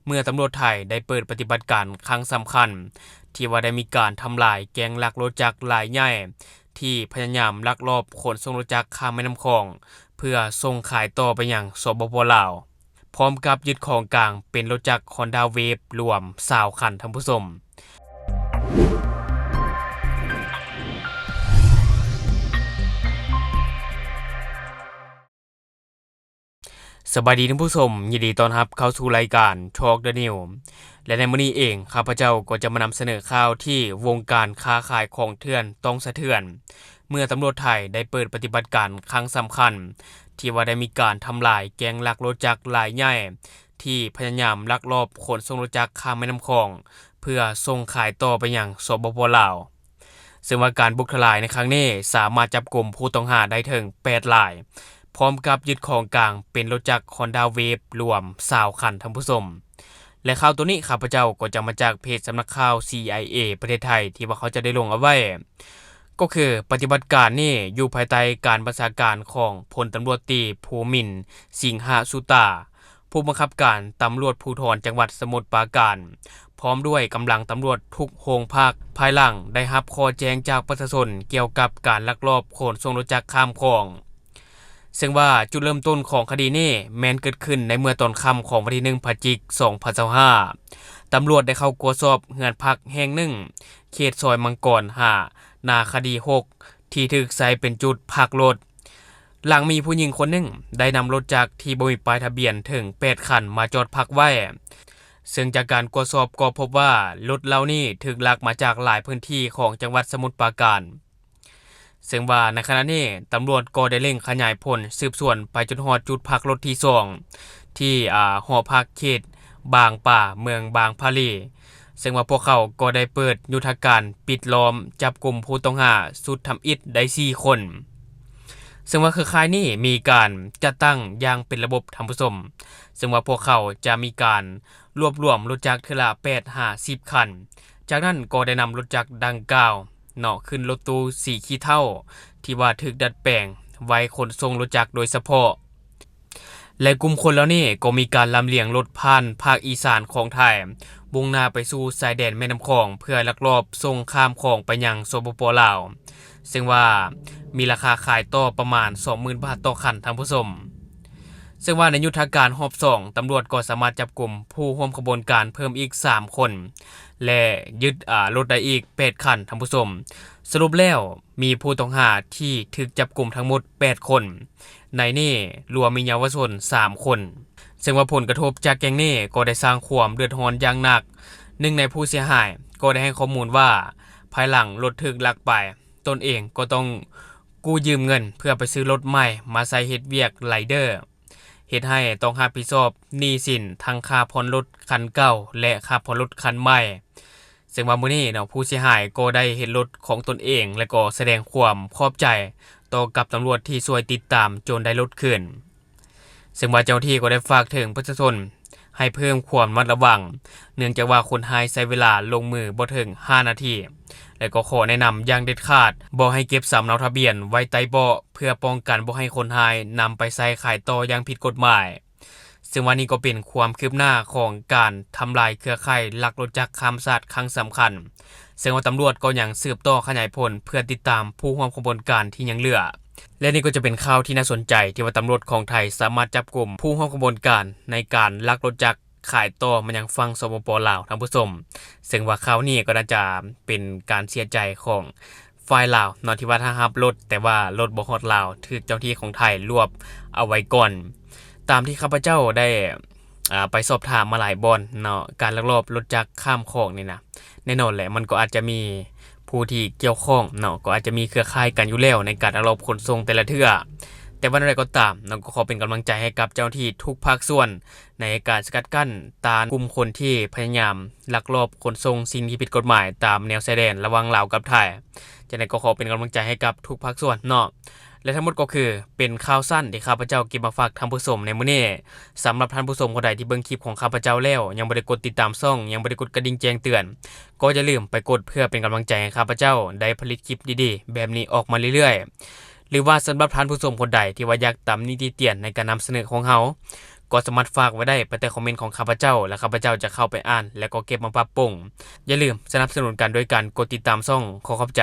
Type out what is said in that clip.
ເມື່ອຕຳຫຼວດໄທໄດ້ເປີດປະຕິບັດການຄັ້ງສຳຄັນ ທີ່ວ່າໄດ້ມີການທຳລາຍແກ້ງລັກລົດຈັກລາຍໃຫຍ່ ທີ່ພະຍາຍາມລັກລອບຂົນສົ່ງລົດຈັກຂ້າມແມ່ນ້ຳຂອງ ເພື່ອສົ່ງຂາຍຕໍ່ໄປຍັງ ສປປ ລາວ ພ້ອມກັບຍຶດຂອງກາງເປັນລົດຈັກ Honda Wave ລວມຊາວຄັນ ທ່ານຜູ້ຊົມ. ສະບາຍດີທ່ານຜູ້ຊົມ, ຍິນດີຕ້ອນຮັບເຂົ້າສູ່ລາຍການ Talk the News ແລະ ໃນມື້ນີ້ເອງ ຂ້າພະເຈົ້າກໍຈະມານຳສະເໜີຂ່າວທີ່ວົງການຄ້າຂາຍຂອງເຖື່ອນຕ້ອງສະເທືອນ ເມື່ອຕຳຫຼວດໄທໄດ້ເປີດປະຕິບັດການຄັ້ງສຳຄັນ ທີ່ວ່າໄດ້ມີການທຳລາຍແກ້ງລັກລົດຈັກລາຍໃຫຍ່ ທີ່ພະຍາຍາມລັກລອບຂົນສົ່ງລົດຈັກຂ້າມແມ່ນ້ຳຂອງ ເພື່ອສົ່ງຂາຍຕໍ່ໄປຍັງ ສປປ ລາວ. ເຊິ່ງວ່າການບຸກທະລາຍໃນຄັ້ງນີ້ ສາມາດຈັບກຸມຜູ້ຕ້ອງຫາໄດ້ເຖິງແປດລາຍ ພ້ອມກັບຍຶດຂອງກາງເປັນລົດຈັກ Honda Wave ລວມຊາວຄັນ ທ່ານຜູ້ຊົມ ແລະ ຂ່າວໂຕນີ້ຂ້າພະເຈົ້າກໍຈະມາຈາກເພຈສຳນັກຂ່າວ ຊີໄອເອ ປະເທດໄທ ທີ່ວ່າເຂົາເຈົ້າໄດ້ລົງເອົາໄວ້ ກໍຄືປະຕິບັດການນີ້ຢູ່ພາຍໃຕ້ການບັນຊາການຂອງພົນຕຳຫຼວດຕີ ພູມິນ ສິງຫະສຸຕາ ຜູ້ບັງຄັບການຕຳຫຼວດພູທອນຈັງຫວັດສະໝຸດປາການ ພ້ອມດ້ວຍກຳລັງຕຳຫຼວດທຸກໂຮງພັກ ພາຍຫຼັງໄດ້ຮັບຂໍ້ແຈ້ງຈາກປະຊາຊົນກ່ຽວກັບການລັກລອບຂົນສົ່ງລົດຈັກຂ້າມຂອງ. ເຊິ່ງວ່າຈຸດເລີ່ມຕົ້ນຂອງຄະດີນີ້ແມ່ນເກີດຂຶ້ນໃນເມື່ອຕອນຄ່ຳຂອງວັນທີໜຶ່ງ ພະຈິກ ສອງພັນຊາວຫ້າ ຕຳຫຼວດໄດ້ເຂົ້າກວດສອບເຮືອນພັກແຫ່ງໜຶ່ງ ເຂດຊອຍມັງກອນຫ້າ ໜ້າຄະດີຫົກ ທີ່ຖືກໃຊ້ເປັນຈຸດພັກລົດ ຫຼັງມີຜູ້ຍິງຄົນໜຶ່ງໄດ້ນຳລົດຈັກທີ່ບໍ່ມີປ້າຍທະບຽນເຖິງແປດຄັນມາຈອດພັກໄວ້ ເຊິ່ງຈາກການກວດສອບກໍພົບວ່າລົດເຫຼົ່ານີ້ຖືກລັກມາຈາກຫຼາຍພື້ນທີ່ຂອງຈັງຫວັດສະໝຸດປາການ. ເຊິ່ງວ່າໃນຂະນະນີ້ຕຳຫຼວດກໍໄດ້ເລັ່ງຂະຫຍາຍຜົນສືບສວນໄປຈົນຮອດຈຸດພັກລົດທີສອງ ທີ່ ອາ ຫໍພັກເຂດບາງປາ ເມືອງບາງພະລີ ເຊິ່ງວ່າພວກເຂົາກໍໄດ້ເປີດຍຸດທະການປິດລ້ອມຈັບກຸມຜູ້ຕ້ອງຫາຊຸດທຳອິດໄດ້ສີ່ຄົນ ເຊິ່ງວ່າເຄືອຂ່າຍນີ້ມີການຈັດຕັ້ງຢ່າງເປັນລະບົບ ທ່ານຜູ້ຊົມ ເຊິ່ງວ່າພວກເຂົາຈະມີການລວບລວມລົດຈັກເທື່ອລະແປດຫາສິບຄັນ ຈາກນັ້ນກໍໄດ້ນຳລົດຈັກດັ່ງກ່າວເນາະ ຂຶ້ນລົດຕູ້ສີຂີ້ເທົາ ທີ່ວ່າຖືກດັດແປງໄວ້ຂົນສົ່ງລົດຈັກໂດຍສະເພາະ ແລະ ກຸ່ມຄົນເຫຼົ່ານີ້ກໍມີການລຳລຽງລົດຜ່ານພາກອີສານຂອງໄທ ມຸ່ງໜ້າໄປສູ່ຊາຍແດນແມ່ນ້ຳຂອງ ເພື່ອລັກລອບສົ່ງຂ້າມຂອງໄປຍັງ ສປປ ລາວ ເຊິ່ງວ່າມີລາຄາຂາຍຕໍ່ປະມານສອງໝື່ນບາດຕໍ່ຄັນ ທ່ານຜູ້ຊົມ. ເຊິ່ງວ່າໃນຍຸດທະການຮອບສອງ ຕຳຫຼວດກໍສາມາດຈັບກຸມຜູ້ຮ່ວມຂະບວນການເພີ່ມອີກສາມຄົນ ແລະ ຍຶດ ອາ ລົດໄດ້ອີກແປດຄັນ ທ່ານຜູ້ຊົມ. ສະຫຼຸບແລ້ວ ມີຜູ້ຕ້ອງຫາທີ່ຖືກຈັບກຸມທັງໝົດແປດຄົນ ໃນນີ້ລວມມີເຍົາວະຊົນສາມຄົນ ເຊິ່ງວ່າຜົນກະທົບຈາກແກ້ງນີ້ກໍໄດ້ສ້າງຄວາມເດືອດຮ້ອນຢ່າງໜັກ. ໜຶ່ງໃນຜູ້ເສຍຫາຍກໍໄດ້ໃຫ້ຂໍ້ມູນວ່າ ພາຍຫຼັງລົດຖືກລັກໄປ, ຕົນເອງກໍຕ້ອງກູ້ຢືມເງິນເພື່ອໄປຊື້ລົດໃໝ່ມາໃຊ້ເຮັດວຽກໄລເດີ. ເຮັດໃຫ້ຕ້ອງຮັບຜິດຊອບໜີ້ສິນທັງຄ່າຜ່ອນລົດຄັນເກົ່າ ແລະ ຄ່າຜ່ອນລົດຄັນໃໝ່. ເຊິ່ງວ່າມື້ນີ້ເນາະ ຜູ້ເສຍຫາຍກໍໄດ້ເຫັນລົດຂອງຕົນເອງ ແລະ ກໍສະແດງຄວາມຂອບໃຈຕໍ່ກັບຕຳຫຼວດທີ່ຊ່ວຍຕິດຕາມຈົນໄດ້ລົດຄືນ. ເຊິ່ງວ່າເຈົ້າໜ້າທີ່ກໍໄດ້ຝາກເຖິງປະຊາຊົນໃຫ້ເພີ່ມຄວາມລະມັດລະວັງ ເນື່ອງຈາກວ່າຄົນຮ້າຍໃຊ້ເວລາລົງມືບໍ່ເຖິງຫ້ານາທີ ແລະ ກໍຂໍແນະນຳຢ່າງເດັດຂາດ ບໍ່ໃຫ້ເກັບສຳເນົາທະບຽນໄວ້ໃຕ້ເບາະ ເພື່ອປ້ອງກັນບໍ່ໃຫ້ຄົນຮ້າຍນຳໄປໃຊ້ຂາຍຕໍ່ຢ່າງຜິດກົດໝາຍ. ເຊິ່ງວ່ານີ້ກໍເປັນຄວາມຄືບໜ້າຂອງການທຳລາຍເຄືອຂ່າຍລັກລົດຈັກຂ້າມຊາດຄັ້ງສຳຄັນ, ເຊິ່ງວ່າຕຳຫຼວດກໍຍັງສືບຕໍ່ຂະຫຍາຍຜົນເພື່ອຕິດຕາມຜູ້ຮ່ວມຂະບວນການທີ່ຍັງເຫຼືອ. ແລະ ນີ້ກໍຈະເປັນຂ່າວທີ່ໜ້າສົນໃຈ ທີ່ວ່າຕຳຫຼວດຂອງໄທສາມາດຈັບກຸມຜູ້ຮ່ວມຂະບວນການໃນການລັກລົດຈັກ ຂາຍຕໍ່ມາຍັງຝັ່ງ ສປປ ລາວ ທ່ານຜູ້ຊົມ. ເຊິ່ງວ່າຂ່າວນີ້ກໍໜ້າຈະເປັນການເສຍໃຈຂອງຝ່າຍລາວເນາະ ທີ່ວ່າຖ້າຮັບລົດ ແຕ່ວ່າລົດບໍ່ຮອດລາວ ຖືກເຈົ້າໜ້າທີ່ຂອງໄທລວບເອົາໄວ້ກ່ອນ. ຕາມທີ່ຂ້າພະເຈົ້າໄດ້ ອາ ໄປສອບຖາມມາຫຼາຍບ່ອນເນາະ ການລັກລອບລົດຈັກຂ້າມຂອງນີ້ນະ ແນ່ນອນແຫຼະ ມັນກໍອາດຈະມີຜູ້ທີ່ກ່ຽວຂ້ອງເນາະ ກໍອາດຈະມີເຄືອຂ່າຍກັນຢູ່ແລ້ວໃນການລັກລອບຂົນສົ່ງແຕ່ລະເທື່ອ. ແຕ່ວ່າແນວໃດກໍຕາມເນາະ ກໍຂໍເປັນກຳລັງໃຈໃຫ້ກັບເຈົ້າໜ້າທີ່ທຸກພາກສ່ວນ ໃນການສະກັດກັ້ນຕ້ານກຸ່ມຄົນທີ່ພະຍາຍາມລັກລອບຂົນສົ່ງສິ່ງທີ່ຜິດກົດໝາຍຕາມແນວຊາຍແດນລະຫວ່າງລາວກັບໄທ. ຈັ່ງໃດກໍຂໍເປັນກຳລັງໃຈໃຫ້ກັບທຸກພາກສ່ວນເນາະ. ແລະ ທັງໝົດກໍຄືເປັນຂ່າວສັ້ນທີ່ຂ້າພະເຈົ້າເກັບມາຝາກທ່ານຜູ້ຊົມໃນມື້ນີ້. ສຳລັບທ່ານຜູ້ຊົມຄົນໃດທີ່ເບິ່ງຄລິບຂອງຂ້າພະເຈົ້າແລ້ວ ຍັງບໍ່ໄດ້ກົດຕິດຕາມຊ່ອງ, ຍັງບໍ່ໄດ້ກົດກະດິ່ງແຈ້ງເຕືອນ, ກໍຢ່າລືມໄປກົດເພື່ອເປັນກຳລັງໃຈໃຫ້ຂ້າພະເຈົ້າໄດ້ຜະລິດຄລິບດີໆແບບນີ້ອອກມາເລື້ອຍໆ. ຫຼືວ່າສຳລັບທ່ານຜູ້ຊົມຄົນໃດທີ່ວ່າຢາກຕຳໜິຕິຕຽນໃນການນຳສະເໜີຂອງເຮົາ, ກໍ ກໍສາມາດຝາກໄວ້ໄດ້ພາຍໃຕ້ຄອມເມັນຂອງຂ້າພະເຈົ້າ ແລະ ຂ້າພະເຈົ້າຈະເຂົ້າໄປອ່ານ ແລະ ກໍເກັບມາປັບປຸງ. ຢ່າລືມສະໜັບສະໜູນກັນໂດຍການກົດຕິດຕາມຊ່ອງ. ຂໍຂອບໃຈ.